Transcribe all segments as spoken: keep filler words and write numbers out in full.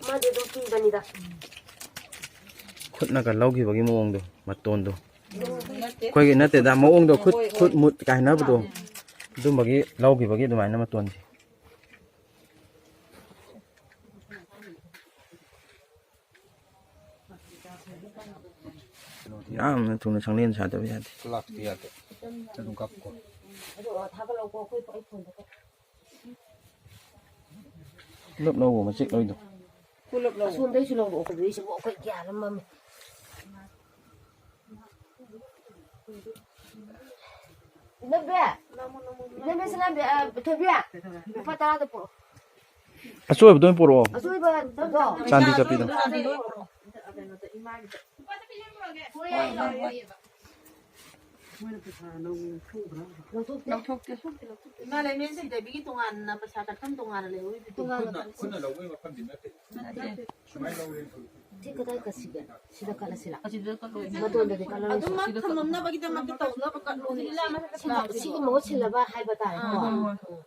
ꯃꯥꯗꯤ ꯑꯗꯨꯝ ꯄꯤꯕꯅꯤꯗ꯫ ꯈꯨꯠꯅꯒ ꯂꯧꯈꯤꯕꯒꯤ ꯃꯑꯣꯡꯗꯣ, ꯃꯇꯣꯟꯗꯣ꯫ ꯑꯩꯈꯣꯏꯒꯤ ꯅꯠꯇꯦꯗ, ꯃꯑꯣꯡꯗꯣ, ꯈꯨꯠ, ꯈꯨꯠ ꯃꯨꯠ ꯀꯥꯏꯅꯕꯗꯣ, ꯑꯗꯨꯝꯕꯒꯤ ꯂꯧꯈꯤꯕꯒꯤ ꯑꯗꯨꯃꯥꯏꯅ ꯃꯇꯣꯟꯁꯦ꯫ ꯌꯥꯝꯅ ꯊꯨꯅ ꯁꯪꯂꯦꯟ ꯁꯥꯗꯕ ꯌꯥꯗꯦ꯫ ꯂꯥꯛꯇ ꯌꯥꯗꯦ꯫ ꯑꯗꯨꯝ ꯀꯥꯞꯀꯣ꯫ ꯄꯨꯂꯞ ꯂꯧꯕ ꯃꯆꯦꯠ ꯂꯣꯏꯗꯣ꯫ ꯄꯨꯂꯞ ꯂꯧ꯫ ꯑꯁꯣꯝꯗꯩꯁꯨ ꯂꯧꯔꯛꯑꯣ꯫ ꯑꯩꯈꯣꯏ ꯒ꯭ꯌꯥꯟ ꯑꯃ ꯃꯝꯃꯦ꯫ ꯏꯅꯝꯕꯦ! ꯏꯅꯝꯕꯦ ꯁꯅꯥꯝꯕꯤ, ꯑ, ꯊꯣꯏꯕꯤ! ꯂꯨꯄꯥ ꯇꯔꯥꯗ ꯄꯨꯔꯛꯑꯣ꯫ ꯑꯆꯣꯏꯕꯗꯣ ꯑꯣꯏꯅ ꯄꯨꯔꯛꯑꯣ꯫ ꯑꯆꯣꯏꯕ ꯅꯠꯇ꯭ꯔꯣ? ꯆꯥꯟꯗꯤ ꯆꯠꯄꯤꯗꯣ꯫ ꯆꯥꯟꯗꯤ ꯄꯨꯔꯛꯑꯣ꯫ ꯂꯧꯊꯣꯛꯇꯦ꯫ ꯂꯧꯊꯣꯛꯇꯦ꯫ ꯏꯃꯥ ꯂꯩꯃꯦꯟ ꯁꯤꯗꯕꯤꯒꯤ ꯇꯣꯉꯥꯟꯅ ꯄꯩꯁꯥ ꯀꯠꯐꯝ ꯇꯣꯉꯥꯟꯅ ꯂꯩꯍꯧꯔꯤꯗꯨꯗꯤ꯫ ꯇꯣꯉꯥꯟꯅ ꯈꯨꯠꯅ, ꯈꯨꯠꯅ ꯂꯧꯕꯒꯤ ꯃꯐꯝꯗꯤ ꯅꯠꯇꯦ꯫ ꯅꯠꯇꯦ꯫ ꯁꯤ ꯀꯗꯥꯏ ꯀꯠꯁꯤꯒꯦ? ꯁꯤꯗ ꯀꯠꯂꯁꯤꯔꯥ? ꯑꯁꯤꯗ ꯀꯠꯂꯣ꯫ ꯃꯇꯣꯟꯗꯗꯤ ꯀꯠꯂꯔꯣꯏꯁꯤ꯫ ꯑꯗꯨꯝ ꯁꯤꯗ ꯀꯠꯂꯣ꯫ ꯊꯝꯃꯝꯅꯕꯒꯤꯗꯃꯛꯇ ꯇꯧꯅꯕ ꯀꯠꯂꯣ꯫ ꯁꯤꯒꯤ ꯃꯍꯨꯠ ꯁꯤꯜꯂꯕ ꯍꯥꯏꯕ ꯇꯥꯔꯦꯀꯣ꯫ ꯑꯥ, ꯍꯣꯏ, ꯍꯣꯏ꯫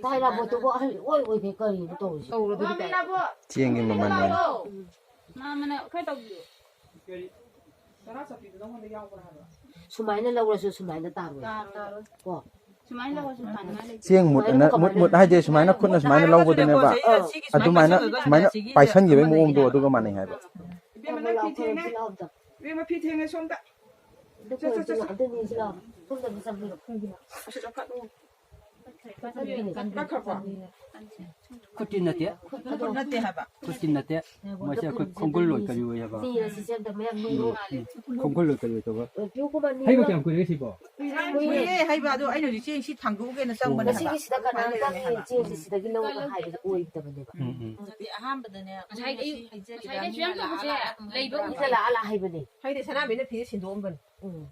ꯇꯥꯏꯔꯥꯕꯣꯠꯇꯨꯕꯨ ꯑꯍꯜ ꯏꯑꯣꯏ ꯑꯣꯏꯗꯦ, ꯀꯔꯤꯅꯣ ꯇꯧꯔꯤꯁꯦ? ꯇꯧꯔꯣ ꯑꯗꯨꯗꯤ ꯇꯥꯏ꯫ ꯆꯦꯡꯒꯤ ꯃꯃꯜ ꯑꯣꯏꯅ꯫ ꯃꯥꯃꯅ ꯈꯔ ꯇꯧꯕꯤꯌꯨ꯫ ꯁꯨꯃꯥꯏꯅ ꯂꯧꯔꯁꯨ ꯁꯨꯃꯥꯏꯅ ꯇꯥꯔꯣꯏ꯫ ꯇꯥꯔꯣꯏ꯫ ꯀꯣ? ꯁꯨꯃꯥꯏꯅ ꯂꯧꯔꯁꯨ ꯇꯥꯅꯤꯡꯉꯥꯏ ꯂꯩꯇꯦ꯫ ꯆꯦꯡ ꯃꯨꯠ ꯑꯅ, ꯃꯨꯠ, ꯃꯨꯠ ꯍꯥꯏꯁꯦ ꯁꯨꯃꯥꯏꯅ ꯈꯨꯠꯅ ꯁꯨꯃꯥꯏꯅ ꯂꯧꯕꯗꯨꯅꯦꯕ꯫ ꯑꯥ꯫ ꯑꯗꯨꯃꯥꯏꯅ, ꯁꯨꯃꯥꯏꯅ ꯄꯥꯏꯁꯟꯈꯤꯕꯒꯤ ꯃꯑꯣꯡꯗꯣ ꯑꯗꯨꯒ ꯃꯥꯟꯅꯩ ꯍꯥꯏꯕ꯫ ꯏꯕꯦꯝꯃ, ꯅꯪ ꯐꯤ ꯊꯦꯡꯉꯦ꯫ ꯏꯕꯦꯝꯃ, ꯐꯤ ꯊꯦꯡꯉꯦ, ꯁꯣꯝꯗ꯫ ꯆꯠ, ꯆꯠ, ꯆꯠ, ꯆꯠ꯫ ꯑꯗꯨꯅꯤ ꯁꯤꯗ ꯁꯣꯝꯗ ꯑꯝꯇ ꯆꯪꯕꯤꯔꯣ꯫ ꯑꯁꯤ ꯆꯠꯈꯠꯂꯨ꯫ ꯆꯠꯄꯤꯅꯦ꯫ ꯀꯛꯈ꯭ꯔꯕꯣ? ꯈꯨꯠꯇꯤ ꯅꯠꯇꯦ꯫ ꯈꯨꯠ ꯅꯠꯇꯦ ꯍꯥꯏꯕ꯫ ꯈꯨꯠꯇꯤ ꯅꯠꯇꯦ꯫ ꯃꯣꯏꯁꯦ ꯑꯩꯈꯣꯏ ꯈꯣꯡꯒꯨꯜ ꯑꯣꯏ ꯀꯔꯤ ꯑꯣꯏ ꯍꯥꯏꯕ꯫ ꯁꯤꯁꯦ ꯑꯝꯇ ꯃꯌꯥꯝ ꯅꯣꯏꯔꯣ꯫ ꯎꯝ꯫ ꯈꯣꯡꯒꯨꯜ ꯑꯣꯏ ꯀꯔꯤ ꯑꯣꯏ ꯇꯧꯕ꯫ ꯄꯤꯌꯨ ꯀꯨꯃꯥꯔ ꯍꯩꯕ ꯅꯤꯔꯣ꯫ ꯀꯌꯥꯝ ꯀꯨꯏꯔꯦ ꯁꯤꯕꯣ? ꯀꯨꯏꯔꯦ ꯍꯥꯏꯕ꯫ ꯑꯗꯣ ꯑꯩꯅ ꯍꯧꯖꯤꯛ ꯆꯦꯡ ꯁꯤ ꯊꯥꯡꯗꯣꯛꯎꯒꯦꯅ ꯆꯪꯕꯅꯦ ꯍꯥꯏꯕ꯫ ꯉꯁꯤꯒꯤ ꯁꯤꯗ ꯀꯅꯥꯝꯇꯒꯤ ꯆꯦꯡꯁꯦ ꯁꯤꯗꯒꯤ ꯂꯧꯔꯒ ꯍꯥꯏꯕꯗꯣ ꯑꯣꯏꯗꯕꯅꯦꯕ꯫ ꯎꯝ, ꯎꯝ꯫ ꯅꯠꯇꯦ, ꯑꯍꯥꯟꯕꯗꯅꯦ, ꯉꯁꯥꯏ ꯑꯌꯨꯛ, ꯉꯁꯥꯏ ꯁꯨꯌꯥꯝ ꯇꯧꯕꯁꯦ ꯂꯩꯕ ꯎꯗꯦ꯫ ꯃꯤꯗ ꯂꯥꯛꯑ ꯂꯥꯛꯑ ꯍꯥꯏꯕꯅꯦ꯫ ꯍꯥꯏꯗꯤ ꯁꯅꯥꯃꯤꯅ ꯐꯤꯁꯦ ꯁꯤꯟꯗꯣꯛꯑꯝꯕꯅꯦ꯫ ꯎꯝ꯫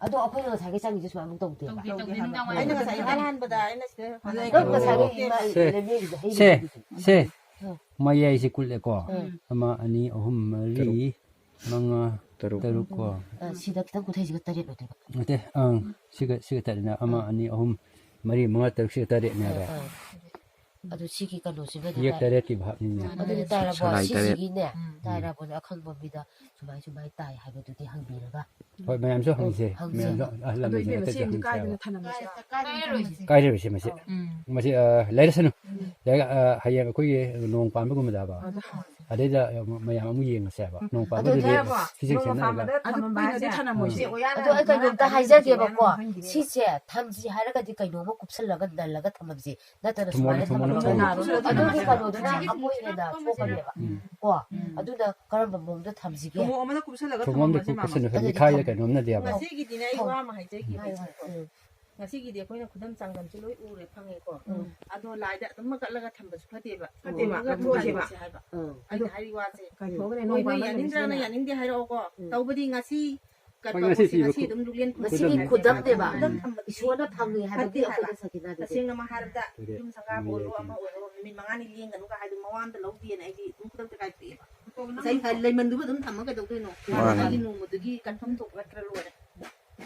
ꯑꯗꯣ ꯑꯩꯈꯣꯏꯅ ꯉꯁꯥꯏꯒꯤ ꯆꯪꯉꯤꯁꯦ ꯁꯨꯃꯥꯏꯅ ꯑꯃꯨꯛ ꯇꯧꯗꯦ꯫ ꯇꯧꯗꯦ, ꯇꯧꯗꯦ, ꯅꯨꯡꯗꯥꯡ ꯋꯥꯏꯔꯝ ꯑꯩꯅ ꯉꯁꯥꯏ ꯏꯍꯥꯟ ꯍꯥꯟꯕꯗ ꯑꯩꯅ ꯁꯤꯗ ꯅꯪ ꯉꯁꯥꯏꯒꯤ ꯁꯦ, ꯏꯃꯥ ꯁꯦ, ꯂꯩꯃꯤꯒꯤꯗꯣ ꯁꯦ, ꯍꯩꯕꯗꯨꯗꯤ꯫ ꯁꯦ꯫ ꯑꯥ꯫ ꯃꯌꯥꯏꯁꯦ ꯀꯨꯠꯂꯦꯀꯣ꯫ ꯎꯝ꯫ ꯑꯃ, ꯑꯅꯤ, ꯑꯍꯨꯝ, ꯃꯔꯤ, ꯇꯔꯨꯛ꯫ ꯃꯉꯥ, ꯇꯔꯨꯛ꯫ ꯇꯔꯨꯛ ꯀꯣ꯫ ꯑꯥ, ꯁꯤꯗ ꯈꯤꯇꯪ ꯀꯨꯊꯩꯁꯤꯒ ꯇꯔꯦꯠ ꯑꯣꯏꯗꯣꯏꯕ꯫ ꯅꯠꯇꯦ, ꯑꯪ, ꯁꯤꯒ, ꯁꯤꯒ ꯇꯔꯦꯠꯅ ꯑꯃ, ꯑꯥ꯫ ꯑꯅꯤ, ꯑꯍꯨꯝ, ꯃꯔꯤ, ꯃꯉꯥ, ꯇꯔꯨꯛ, ꯁꯤꯒ ꯇꯔꯦꯠꯅꯦ ꯍꯥꯏꯕ꯫ ꯑꯥ, ꯑꯥ꯫ ꯑꯗꯨ ꯁꯤꯒꯤ ꯀꯩꯅꯣꯁꯤꯃꯗꯤ ꯌꯦꯛ ꯇꯥꯏ꯫ ꯇꯔꯦꯠꯀꯤ ꯚꯥꯞꯅꯤꯅꯦ꯫ ꯑꯗꯨꯗꯤ ꯇꯥꯏꯔꯕꯣ? ꯁꯂꯥꯏ ꯇꯔꯦꯠ꯫ ꯁꯤꯁꯤꯒꯤꯅꯦ, ꯎꯝ꯫ ꯇꯥꯏꯔꯕꯣ? ꯑꯗꯣ ꯑꯈꯪꯕ ꯃꯤꯗ ꯁꯨꯃꯥꯏ ꯁꯨꯃꯥꯏ ꯇꯥꯏ ꯍꯥꯏꯕꯗꯨꯗꯤ ꯍꯪꯕꯤꯔꯒ꯫ ꯍꯣꯏ, ꯃꯌꯥꯝꯁꯨ ꯍꯪꯁꯦ꯫ ꯍꯪꯁꯦ꯫ ꯃꯌꯥꯝꯁꯨ ꯑꯍꯜ ꯑꯗꯣ ꯂꯃꯟꯁꯤꯡ ꯏꯕꯦꯝꯃ, ꯍꯥꯏꯐꯦꯠꯁꯨ ꯁꯦꯝꯗꯤ ꯍꯪꯁꯦꯕ꯫ ꯀꯥꯏꯗꯅꯣ ꯊꯅꯝꯃꯁꯦ? ꯀꯥꯏꯔꯔꯣꯏꯁꯦ꯫ ꯀꯥꯏꯔꯔꯣꯏꯁꯦ ꯃꯁꯤ꯫ ꯎꯝ꯫ ꯃꯁꯤ, ꯑ, ꯂꯩꯔꯁꯅꯨ꯫ ꯎꯝ꯫ ꯂꯩꯔꯒ, ꯑ, ꯍꯌꯦꯡ ꯑꯩꯈꯣꯏꯒꯤ ꯅꯣꯡ ꯄꯥꯟꯕꯒꯨꯝꯕꯗꯕ꯫ ꯑꯗ ꯍꯪꯉꯁꯦ꯫ ꯑꯗꯩꯗ ꯃꯌꯥꯝ ꯑꯃꯨꯛ ꯌꯦꯡꯉꯁꯦꯕ꯫ ꯎꯝ꯫ ꯅꯣꯡ ꯑꯗꯨꯗꯤ ꯄꯥꯟꯕꯗꯨꯗꯤ ꯍꯥꯏꯔꯕꯣ? ꯐꯤꯖꯦꯛ ꯅꯣꯡꯃ ꯁꯦꯝꯅꯔꯒ꯫ ꯄꯥꯟꯕꯗ ꯑꯗꯨ ꯊꯝꯃꯝꯕ ꯀꯨꯏꯅꯗꯤ ꯍꯥꯏꯁꯦ? ꯊꯅꯝꯃꯣꯏꯁꯦ꯫ ꯎꯝ꯫ ꯑꯗꯣ ꯑꯩ ꯀꯩꯅꯣꯝꯇ ꯍꯥꯏꯖꯒꯦꯕꯀꯣ꯫ ꯁꯤꯁꯦ ꯊꯝꯁꯤ ꯍꯥꯏꯔꯒꯗꯤ ꯀꯩꯅꯣꯝꯃ ꯀꯨꯞꯁꯜꯂꯒ ꯅꯜꯂꯒ ꯊꯝꯃꯝꯁꯤ꯫ ꯅꯠꯇꯅ ꯊꯝꯃꯣꯅꯦ, ꯁꯨꯃꯥꯏꯅ ꯊꯝꯃꯣꯅꯦ, ꯊꯝꯃꯝꯕ ꯊꯝꯃꯣꯅꯦ꯫ ꯌꯥꯔꯣꯏ꯫ ꯑꯗꯨꯒꯤ ꯀꯩꯅꯣꯗꯨꯅ ꯑꯃꯨꯛ ꯍꯦꯟꯅ ꯁꯣꯛꯀꯅꯦꯕ꯫ ꯎꯝ꯫ ꯀꯣ? ꯎꯝ꯫ ꯑꯗꯨꯅ ꯀꯔꯝꯕ ꯃꯑꯣꯡꯗ ꯊꯝꯁꯤꯒꯦ? ꯊꯨꯝꯃꯣꯛ ꯑꯃꯗ ꯀꯨꯞꯁꯜꯂꯒ ꯊꯨꯝꯃꯣꯛ ꯑꯃꯗ ꯊꯝꯃꯝꯕꯁꯦ ꯀꯨꯞꯁꯜꯂꯒ ꯃꯥꯝꯃ꯫ ꯃꯤꯈꯥꯏꯗ ꯀꯩꯅꯣꯝꯅꯗꯦꯕ꯫ ꯉꯁꯤꯒꯤꯗꯤꯅꯦ ꯑꯩ ꯋꯥ ꯑꯃ ꯍꯥꯏꯖꯒꯦ꯫ ꯍꯥꯏꯌꯨ, ꯍꯥꯏꯌꯨ꯫ ꯎꯝ꯫ ꯉꯁꯤꯒꯤꯗꯤ ꯑꯩꯈꯣꯏꯅ ꯈꯨꯗꯝ ꯆꯥꯡꯗꯝꯁꯦ ꯂꯣꯏ ꯎꯔꯦ, ꯐꯪꯉꯦꯀꯣ꯫ ꯎꯝ꯫ ꯑꯗꯣ ꯂꯥꯏꯗ ꯑꯗꯨꯝ ꯃꯀꯠꯂꯒ ꯊꯝꯕꯁꯨ ꯐꯠꯇꯦꯕ꯫ ꯐꯠꯇꯦꯕ꯫ ꯎꯔꯒ ꯂꯧꯊꯣꯛꯑꯁꯦꯕ꯫ ꯊꯝꯁꯦ ꯍꯥꯏꯕ꯫ ꯎꯝ꯫ ꯑꯩꯅ ꯍꯥꯏꯔꯤ ꯋꯥꯁꯦ꯫ ꯀꯩꯗꯧꯒꯅꯤ? ꯅꯣꯡ ꯅꯣꯏ ꯅꯣꯏ ꯄꯥꯟꯕ ꯌꯥꯅꯤꯡꯗ꯭ꯔꯥ ꯅꯨꯃꯤꯠꯁꯤꯗ꯫ ꯌꯥꯅꯤꯡꯗꯦ ꯍꯥꯏꯔꯛꯑꯣꯀꯣ꯫ ꯎꯝ꯫ ꯇꯧꯕꯗꯤ ꯉꯁꯤ ꯍꯣꯏ, ꯀꯠꯄ ꯉꯁꯤ ꯄꯣꯠꯁꯦ ꯁꯤꯕ ꯉꯁꯤ ꯈꯨ-, ꯑꯗꯨꯝ ꯂꯨꯛꯂꯦꯟ ꯈꯨꯗꯝꯅꯦ꯫ ꯈꯨꯗꯝ ꯊꯝꯕ ꯏꯁꯣꯔꯅ ꯐꯪꯉꯦ ꯍꯥꯏꯕꯗꯤ ꯐꯠꯇꯦ ꯍꯥꯏꯕ꯫ ꯑꯩꯈꯣꯏꯗ ꯁꯈꯤꯅꯥꯗꯤ ꯇꯁꯦꯡꯅꯃꯛ ꯍꯥꯏꯔꯕꯗ ꯌꯨꯝ ꯁꯪꯒꯥꯕ ꯑꯣꯏꯔꯣ ꯑꯃ ꯑꯣꯏꯔꯣ ꯅꯨꯃꯤꯠ ꯃꯉꯥꯅꯤ ꯂꯦꯡꯒꯅꯨꯒ ꯍꯥꯏꯗꯣ ꯃꯋꯥ ꯑꯝꯇ ꯂꯧꯗꯦꯅ ꯑꯩꯗꯤ ꯑꯗꯨꯝ ꯈꯨꯗꯛꯇ ꯀꯥꯏꯊꯣꯛꯑꯦꯕ꯫ ꯉꯁꯥꯏ ꯂꯩꯃꯟꯗꯨꯕꯨ ꯑꯗꯨꯝ ꯊꯝꯃ ꯀꯩꯗꯧꯗꯣꯏꯅꯣ? ꯃꯥꯅꯦ꯫ ꯑꯩꯒꯤ ꯅꯣꯡꯃꯗꯨꯒꯤ ꯀꯠꯐꯝ ꯊꯣꯛꯄ ꯅꯠꯇ꯭ꯔ ꯂꯣꯏꯔꯦ꯫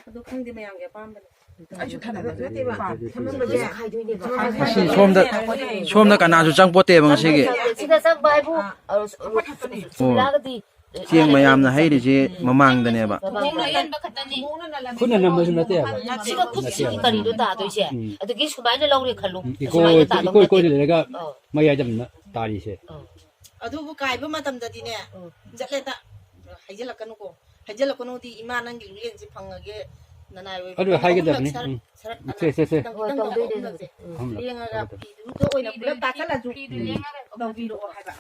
ꯑꯗꯣ ꯈꯪꯗꯦ, ꯃꯌꯥꯝꯒꯤ ꯑꯄꯥꯝꯕꯅꯤ꯫ ꯑꯩꯁꯨ ꯊꯅꯝꯕꯁꯨ ꯅꯠꯇꯦꯕ꯫ ꯊꯝꯃꯝꯕꯁꯦ꯫ ꯈꯥꯏꯗꯣꯏꯅꯦꯕ꯫ ꯈꯥꯏꯗꯣꯏꯅꯦ꯫ ꯉꯁꯤ ꯁꯣꯝꯗ, ꯁꯣꯝꯗ ꯀꯅꯥꯁꯨ ꯆꯪꯄꯣꯠꯇꯦꯕ ꯉꯁꯤꯒꯤ꯫ ꯁꯤꯗ ꯆꯪꯕ ꯍꯥꯏꯕꯨ, ꯑ, ꯑꯣ꯫ ꯁꯨꯝꯂꯥꯒꯗꯤ, ꯆꯦꯡ ꯃꯌꯥꯝꯅ ꯍꯩꯔꯤꯁꯦ ꯃꯃꯥꯡꯗꯅꯦꯕ꯫ ꯃꯃꯥꯡꯗ꯫ ꯈꯨꯠꯅ ꯅꯝꯕꯁꯨ ꯅꯠꯇꯦꯕ꯫ ꯁꯤꯒ ꯈꯨꯠꯁꯤꯒꯤ ꯅꯠꯇꯦꯕ꯫ ꯀꯔꯤꯅꯣ ꯇꯥꯗꯣꯏꯁꯦ? ꯎꯝ꯫ ꯑꯗꯒꯤ ꯁꯨꯃꯥꯏꯅ ꯂꯧꯔꯦ ꯈꯜꯂꯨ꯫ ꯎꯝ, ꯏꯀꯣꯏ, ꯁꯨꯃꯥꯏꯅ ꯇꯥꯗꯧ ꯏꯀꯣꯏ ꯅꯠꯇꯦ꯫ ꯀꯣꯏꯗ ꯂꯩꯔꯒ ꯑꯧ꯫ ꯃꯌꯥꯏꯗ ꯑꯃꯅ ꯇꯥꯔꯤꯁꯦ꯫ ꯑꯧ꯫ ꯑꯗꯨꯕꯨ ꯀꯥꯏꯕ ꯃꯇꯝꯗꯗꯤꯅꯦ, ꯎꯝ꯫ ꯖꯠꯂꯦꯇ ꯍꯩꯖꯤꯜꯂꯛꯀꯅꯨꯀꯣ꯫ ꯍꯩꯖꯤꯜꯂꯛꯀꯅꯨꯗꯤ ꯏꯃꯥ ꯅꯪꯒꯤ ꯂꯨꯌꯦꯟꯁꯦ ꯐꯪꯉꯒꯦ, ꯅꯅꯥꯏ ꯑꯣꯏꯕ ꯑꯗꯨ ꯑꯍꯨꯝꯂꯛ ꯍꯥꯏꯒꯗꯕꯅꯤ꯫ ꯁꯔꯛ-, ꯎꯝ꯫ ꯁꯔꯛ ꯁꯦ, ꯁꯦ, ꯁꯦ꯫ ꯍꯣꯏ, ꯇꯧꯗꯣꯏꯅꯦ꯫ ꯑꯍꯨꯝꯂꯛꯁꯦ꯫ ꯎꯝ꯫ ꯂꯦꯡꯉꯒ ꯐꯤꯗꯨꯗ ꯑꯣꯏꯅ ꯄꯨꯂꯞ ꯇꯥꯁꯜꯂꯁꯨ ꯎꯝ꯫ ꯇꯧꯕꯤꯔꯛꯑꯣ ꯍꯥꯏꯕ꯫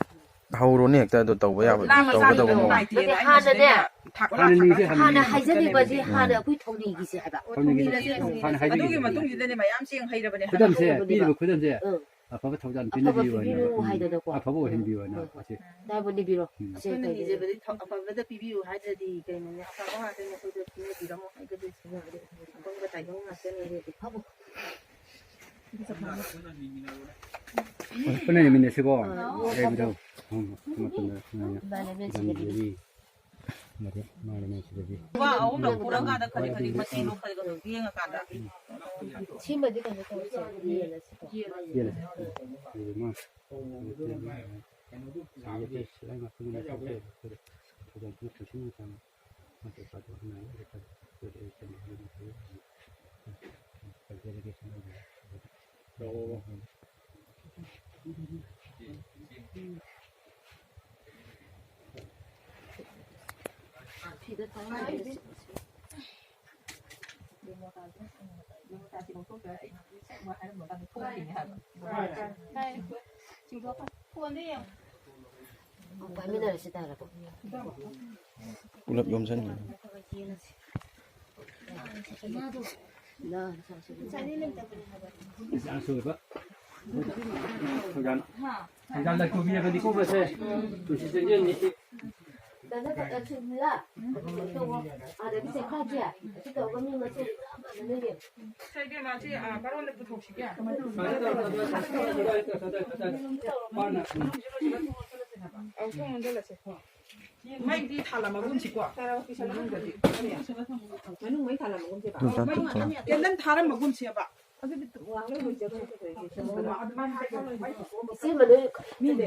ꯍꯧꯔꯣꯅꯦ ꯍꯦꯛꯇ ꯑꯗꯨ ꯇꯧꯕ ꯌꯥꯕ, ꯂꯥꯝꯃ ꯇꯧꯒꯗꯕ ꯆꯥꯕꯗꯣ ꯃꯑꯣꯡ꯫ ꯅꯨꯡꯉꯥꯏꯇꯦꯅ ꯅꯠꯇꯦ, ꯑꯩ ꯍꯥꯟꯅꯅꯦ꯫ ꯁꯤꯗꯩꯗ ꯊꯥꯛ-, ꯍꯥꯟꯅ ꯊꯥꯛ-, ꯅꯤꯡꯁꯦ, ꯍꯥꯟꯅ ꯍꯥꯟꯅ ꯅꯤꯡꯁꯦ꯫ ꯍꯥꯏꯖꯅꯤꯡꯕꯁꯦ ꯎꯝ꯫ ꯍꯥꯟꯅ ꯑꯩꯈꯣꯏ ꯊꯧꯅꯤꯒꯤꯁꯦ ꯍꯥꯏꯕ꯫ ꯊꯧꯅꯤꯒꯤꯁꯦ꯫ ꯍꯥꯟꯅ ꯍꯥꯏꯖꯅꯤꯡꯕꯅꯦ꯫ ꯑꯗꯨꯒꯤ ꯃꯇꯨꯡꯁꯤꯗꯅꯦ ꯃꯌꯥꯝ ꯆꯦꯡ ꯍꯩꯔꯕꯅꯦ ꯍꯥꯏꯕ꯫ ꯈꯨꯗꯝꯁꯦ, ꯍꯧꯕꯗꯨꯗ꯫ ꯄꯤꯔꯤꯕ ꯈꯨꯗꯝꯁꯦ꯫ ꯎꯝ꯫ ꯑꯐꯕ ꯊꯧꯖꯥꯜ ꯑꯐꯕ ꯄꯤꯅꯕꯤꯌꯨ ꯍꯥꯏꯅ꯫ ꯄꯤꯕꯤꯌꯨ ꯎꯝ꯫ ꯍꯥꯏꯗꯅꯀꯣ꯫ ꯑꯐꯕ ꯎꯝ꯫ ꯑꯣꯏꯍꯟꯕꯤꯌꯨ ꯍꯥꯏꯅ꯫ ꯍꯣꯏ, ꯍꯣꯏ꯫ ꯑꯁꯤ꯫ ꯗꯥꯏꯕꯨ ꯅꯤꯕꯤꯔꯣ꯫ ꯎꯝ꯫ ꯑꯁꯦ ꯑꯩꯈꯣꯏꯅ ꯀꯩꯅꯣ꯫ ꯅꯤꯖꯕꯗꯤ ꯊ-, ꯑꯐꯕꯗ ꯄꯤꯕꯤꯌꯨ ꯍꯥꯏꯗ꯭ꯔꯗꯤ ꯀꯩꯅꯣꯅꯦ, ꯑꯐꯕ ꯉꯥꯛꯇꯅꯦ ꯑꯩꯈꯣꯏꯗ ꯄꯤꯅꯕꯤꯔꯝꯃꯣ ꯍꯥꯏꯒꯗꯣꯏꯁꯦ꯫ ꯑꯄꯪꯕ ꯇꯥꯏꯕꯪ ꯉꯥꯛꯇꯅꯦ꯫ ꯑꯐꯕ꯫ ꯄꯨꯟꯅ ꯌꯦꯡꯃꯤꯟꯅꯁꯤꯀꯣ꯫ ꯑꯥ꯫ ꯂꯩꯕꯗꯣ꯫ ꯎꯝ, ꯃꯇꯝꯗ ꯁꯨꯃꯥꯏꯅ꯫ ꯏꯃꯥꯟꯅꯕꯤ ꯑꯁꯤꯗꯗꯤ꯫ ꯏꯃꯥꯟꯅꯕꯤ꯫ ꯃꯥꯅꯦ, ꯃꯥꯅꯦ, ꯁꯤꯗꯗꯤ꯫ ꯂꯨꯄꯥ ꯑꯍꯨꯝꯂꯛ ꯄꯨꯔꯀꯥꯟꯗ ꯈꯔꯤ ꯈꯔꯤ ꯃꯆꯦꯠꯅꯣ ꯈꯔꯤ ꯈꯔꯤ ꯌꯦꯡꯉꯀꯥꯟꯗ꯫ ꯁꯤꯃꯗꯤ ꯀꯩꯅꯣ ꯇꯧꯔꯁꯦ, ꯌꯦꯜꯂꯁꯤꯀꯣ꯫ ꯌꯦꯜꯂꯁꯦ꯫ ꯑꯗꯨꯗꯤ ꯃꯥ ꯌꯦꯠꯇ ꯁꯤꯂꯥꯏ ꯉꯥꯛꯇꯪ ꯑꯃ ꯇꯧꯊꯣꯛꯑꯦ꯫ ꯑꯩꯈꯣꯏꯗ ꯐꯖꯅ ꯄꯨꯟꯁꯤꯟ ꯆꯪꯉꯤ꯫ ꯃꯥ ꯄꯩꯁꯥꯗꯣ ꯍꯟꯅ ꯍꯥꯏꯔꯒ ꯇꯧꯔꯦ꯫ ꯇꯧꯖꯔꯒꯦ ꯁꯤꯃꯗꯤ꯫ ꯄꯥꯏꯃꯤꯟꯅꯔꯁꯤ ꯇꯥꯔꯕꯣ? ꯄꯨꯂꯞ ꯌꯣꯝꯁꯤꯟꯈ꯭ꯔꯦ꯫ ꯍꯪꯒꯥꯝ ꯂꯥꯏꯀꯨꯕꯤ ꯍꯥꯏꯕꯅꯤꯀꯣ ꯃꯁꯦ꯫ ꯄꯨꯟꯁꯤ ꯆꯦꯟꯖꯦꯜꯅꯤ꯫ ꯁꯦ ꯏꯕꯦꯝꯃ, ꯁꯤ, ꯑꯥ, ꯀꯔꯣꯝꯗ ꯄꯨꯊꯣꯛꯁꯤꯒꯦ? ꯑꯧ, ꯁꯣꯝ ꯑꯣꯟꯁꯤꯜꯂꯁꯦ꯫ ꯃꯩꯗꯤ ꯊꯥꯜꯂꯝꯃꯒꯨꯝꯁꯤꯀꯣ꯫ ꯃꯅꯨꯡꯗꯗꯤ꯫ ꯃꯅꯨꯡ ꯃꯩ ꯊꯥꯜꯂꯝꯃꯒꯨꯝꯁꯦꯕ꯫ ꯀꯦꯟꯗꯜ ꯊꯥꯔꯝꯃꯒꯨꯝꯁꯦꯕ꯫ ꯏꯆꯦ ꯃꯅꯨꯡ ꯃꯤꯗꯤ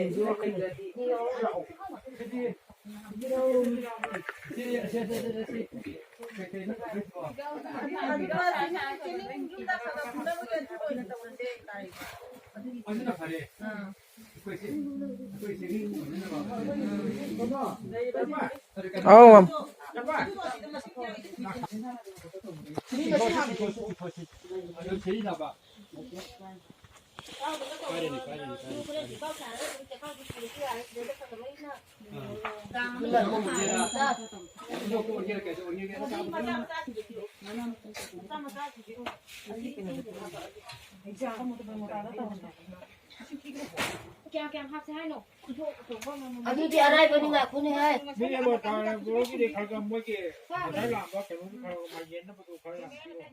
ꯑꯗꯨꯅ ꯐꯔꯦ꯫ ꯑꯩꯈꯣꯏ ꯆꯦ-, ꯑꯩꯈꯣꯏ ꯆꯦꯒꯤ ꯑꯣꯏꯅꯅꯕ꯫ ꯑꯧ, ꯃꯥꯝ꯫ ꯑꯗꯨꯝ ꯁꯤꯖꯤꯟꯅꯕ꯫ ꯀꯥꯏꯗꯅꯤ, ꯀꯥꯏꯗꯅꯤ, ꯀꯥꯏꯗꯅꯤ, ꯀꯥꯏꯗꯅꯤ꯫ ꯀꯌꯥꯝ ꯀꯌꯥꯝ ꯍꯥꯞꯁꯦ ꯍꯥꯏꯅꯣ? ꯑꯗꯨꯗꯤ ꯑꯔꯥꯏꯕꯅꯤ, ꯉꯥꯏꯈꯣꯅꯦ ꯍꯥꯏ꯫ ꯃꯤ ꯑꯃ ꯇꯥꯔꯛꯄꯒꯤꯗꯤ ꯈꯔ ꯈꯔ ꯃꯣꯏꯒꯤ ꯉꯁꯥꯏ ꯂꯥꯛꯑꯝꯕ ꯀꯩꯅꯣꯗꯨ ꯈꯔ ꯈꯔ ꯃꯥꯏ ꯌꯦꯟꯅꯕꯗꯨ ꯈꯔ ꯌꯥꯝ ꯄꯤꯔꯣ꯫